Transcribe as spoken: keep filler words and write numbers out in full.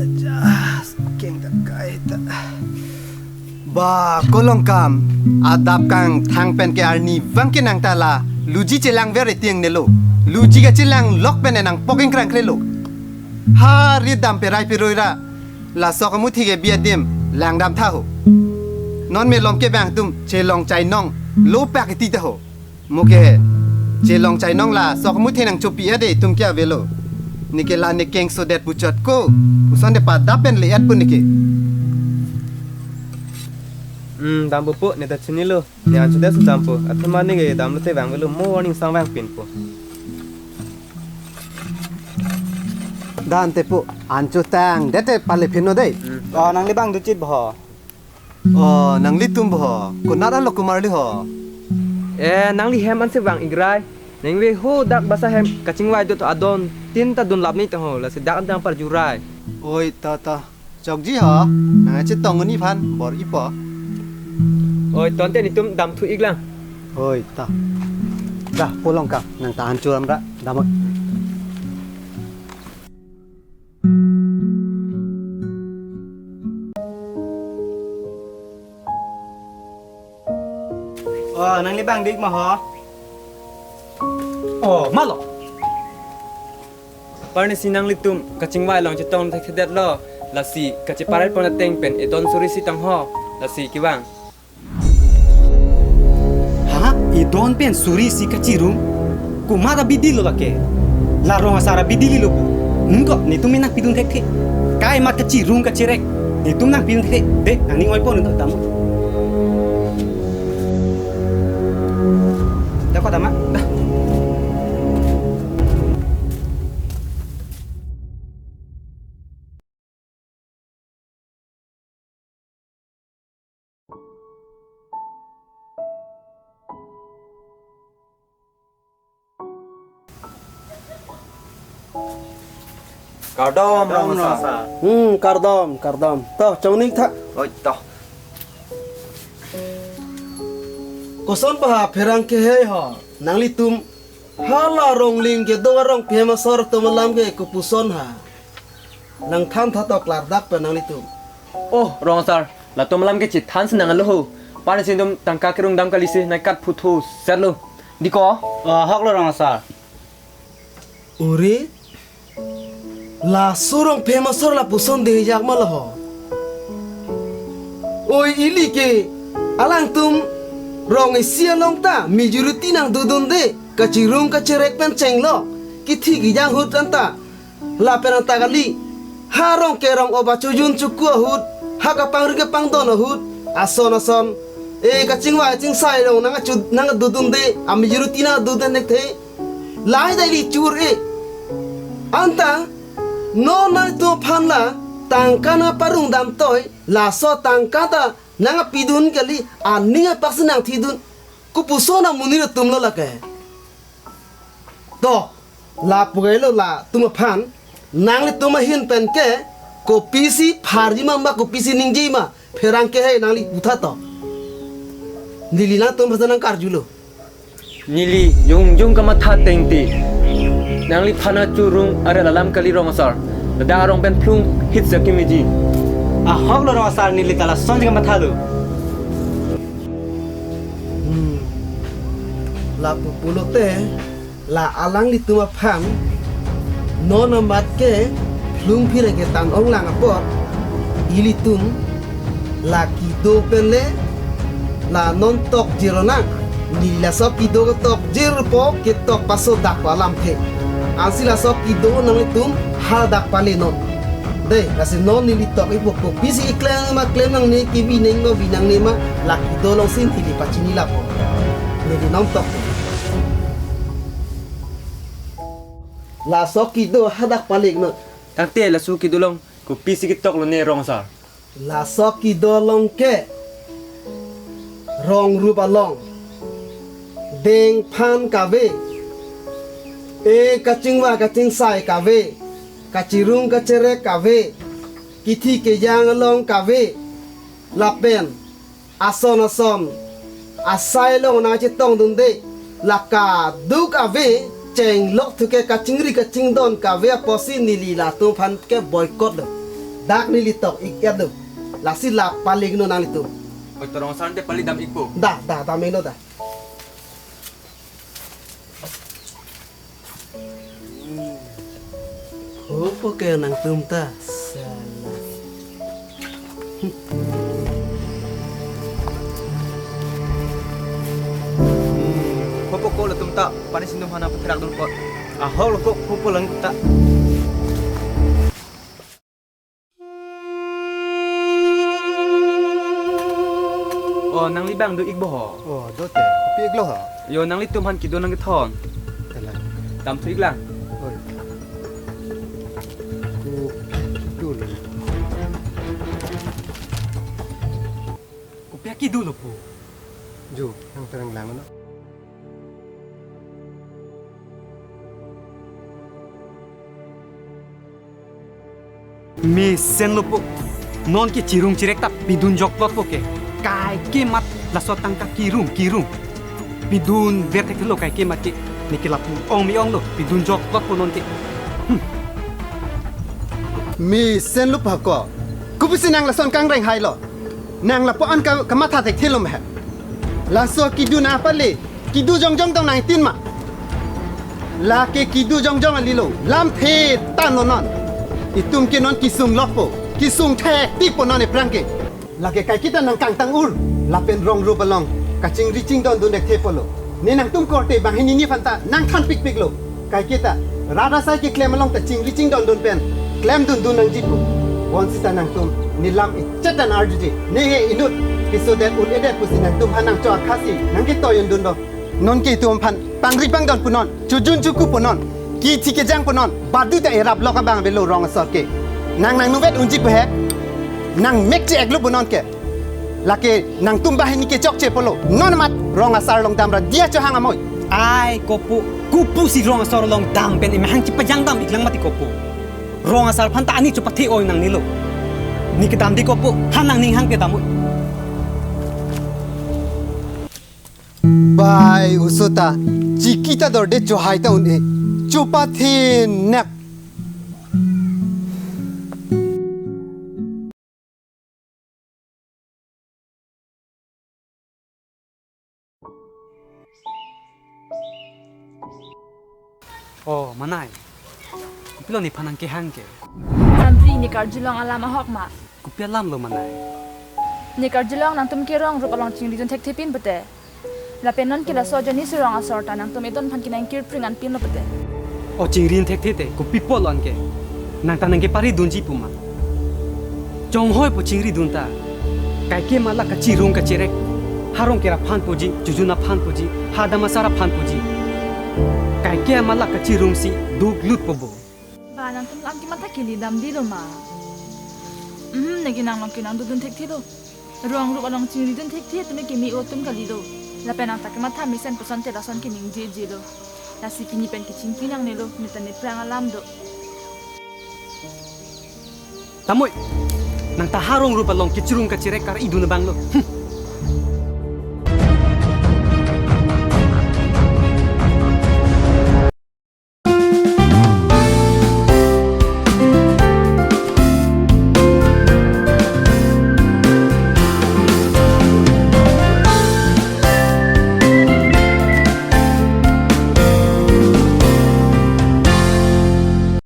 Aja, keng ta kai ta. Ba, kolongkam, adap kangthang pen ke arni vang ke nang ta la, luji chelang ver etiang nelo. Luji kachelang lok pen nang pok ingkrang krelo. Ha ri dam perai peroi ra, laso kamuthi ke bi adim, langdam tha ho. Non me lom ke bang tum, chelong chainong, lo pak iti ta ho. Mo ke, chelong chainong laso kamuthi nang chopi ade tum ke avelo. Ne ke la ne keng sodet puchot ko, puson de padap pen le-et pu ne ke. Hmm, dampo po, ne ta chinilo. Ne anchot det dampo. Athema ne ke damlote vangvelo, mo warning sang vangpinpo. Dan te po, anchot tang, det te pale phin no dei. Hmm. Oh, nangli bang duchit bo. Oh, nanglitum bo, konat alo kumar li ho? Eh, nangli hem ansi vang igrai. Nangve ho dak basa hem kachingvai dot adon tin ta dun lap ni ta ho, lasi dak an dang parjurai. Oi, ta, ta. Chokji ho, nang chetong ni phan, bor-ipo. Oi, ton te netum damthu iklang. Oi, ta. Dah, pulang ka, nang ta anchot amra, damot. Oh, nangli bang dik ma ho? Oh, malo. Parnisi nanglitum kachingvai along chetong thekthedet lo, lasi kacheparet pon ateng pen edon suri si tang ho, lasi kevang. Ha? Edon pen suri si kachirung? Komat abidi lo lake? La rong asar abidi lo po. Nungko, netum nangpidun thekthe. Kai mat kachirung kacherek, netum nangpidun thekthe. De, nangning oipo nungko dam. Dah ko dam, ah. Dah. Kardom, Rong Asar. Hmm, kardom, kardom. Toh, chongning tha. Oi, toh. Koson pa ha pherangke hei ho, nanglitum hala Rongling kedo arong phem asor atum alam ke kopuson ha. Nangthan tha to klardak pen nanglitum. Oh, Rong Asar, latum alam ke chethan si nang alo ho. Parnisi netum tangka kerung dam kali si nangkat phuthu setlo. Dei ko? Oh, hok lo Rong Asar. Uri, laso rong phem asor lapuson dejak ma lo ho. Oi ili ke, alangtum rong isi along ta majority nangdodunde, kachirung kacherek pen chenglok, kithi kejang ahut anta. Lapen anta kali, ha rong kerong oba chojun choku ahut, ha kapangri kapangdon ahut, ason ason. E kachingvai chingsai along nang achu, nangdodunde, a majority nangdodun thekthe. Lahai dei ili chur-e. Anta, non nangtum aphan la tangka nangparung dam toi, laso tangka ta nangpidun kali, aning apak si nangthidun. Kopuson amonit atum lo lake? To, lapu ke lo latum aphan, nanglitum ahin pen ke, kopisi pharji ma, ma kopisi ningje ma, pherangke hei nangli pu tha to. Neli latum aphan nangkarjulo. Neli jongjong kamatha tangte, nangliphan achirung aret alam kali Rong Asar. Ladak arong pen phlung hit sa kemeji. Ahok lo Rong Asar, neli ta lason kamatha lo. Hmm. Lapu pulote, la alanglitum aphan non amat ke phlung phire ketang onglang apot, ilitum la kedo pen le la non tokjir lonang. Neli laso kedo ketokjirpo, ketok paso dak palamthe. Ansi laso kedo nanglitum hal dak palenon. Te, lasi non neli tok-ikpo, kopisi keklem ma klem nangne, kebi nang ma bi nangne ma, la kedo alongsi neli pachini lapo. Neli non tok. Laso kedo hadak palik non. Tangte laso kedo along kopisi ketok lone rong asar? Laso kedo along ke rong rup along, dengphan kave, e kachingvai kachingsai kave, kachirung kacherek kave, kithi kejang along kave, lapen ason ason asai along nangchetongdunde, la kaduk ave, chenglok thu ke kachingri kachingdon kave apotsi neli latum aphan ke boycott lo. Dak neli tok-ik-et lo. Lasi la palik non nanglitum. Oi, to rong asar te pali dam-ikpo. Da, da, dam-iknon da. Hopo ke nangtum ta, sala. Hopo ko latum ta, pani sinum hana patherak dun ko. Ahok lo ko, hopo lang ta. Oh, nangli bang do-ikpo ho? Oh, do te. Kopi-iklo ho? Yo, nanglitum aphan kedo nangkethon. Tela. Dam thu-iklang. Oi. Kopi kedo lo. Kopi kedo lo po. Jo, nang terang lang no. Mesen lo po. Non ke chirung chirek ta pidun jokplot po ke. Kaike mat laso tangka kirung kirung pidunver thekthelo kaike mat ke. Neke lapu ong me-ong lo, pidun jokplot po non ke. Hmm. Mesen lo po ko. Kopisi nang lason kangreng hai lo. Nang lapu-an ka, kamatha thekthelo me. Laso kedo na pale, kedo jongjong tong nangtin ma. Lake kedo jongjong kali lo, lamthe tanglo non. Itum ke non kesung lokpo, kesung thektikpo non ephrang ke. Lake kaiketa nang kangtang-ur, lapen rong rup along kachingri chingdondun thekthepo lo. Ne nangtum korte banghini ni aphan ta nangthanpikpiklo. Kaiketa, rat asai keklem along ta chingri chingdondun pen klemdundun nangji pu. Bonsita nangtum ne lam echet an arjuje. Ne he inut kesodet un-edet pusi nangtum aphan nangcho akhasi nangketoyundun do. Non ke itum aphan pangri pangdon punon, chojun choku punon, kithi kejang punon, badu ta erap lok abang avelo rong asor ke. Nang nangnuvet unji pu he, nang mek che-eklo punon ke. Lake nangtum banghini kechokche pulo. Non mat rong asar along damra diya chohang amoi. Ai kopo, kopusi rong asar along dam pen emahang chepajang dam-iklang mati kopo. Rong asar aphan ta ani chopathe-oi nangnelo. Ne kedam de kopo, ha nangning hang kedam-oi. Bai, oso ta, chiki ta dorde chohai ta un-e. Chopathe nep. Oh, manai. Kopilo nephan nangkehang ke? Sampri, ne karjulong alam ahok ma? Kopi alam lo manai? Ne karjulong nangtum ke rong rup along chingridun thekthepin pute. Lapen non ke laso ajoinesi rong asor ta nangtum etum aphan kenang kirpring anpin lo pute. O chingridun thekthe te kopi apot lo anke? Nang ta nangkeparidunji pu ma? Chonghoi po chingridun ta. Kaike ma la kachirung kachirek, harong kera aphan poji, chojun aphan poji, hadam asar aphan poji. Kaike ma la kachirungsi duk lut po bo. Ba nangtum lam kematha kili damde lo ma? Mhm, neke nang along kenang dodun thekthelo. Rong rup along chingridun thekthe atum ke me-o atum kali lo. Lapen nang ta kematha mesen puson te lason keningjeje lo. Lasi pini pen kechingki nangnelo, ne ta nephrang alam do. Tamoi, nang ta harong rup along kachirung kachirek kar-idun abang lo. Hmm.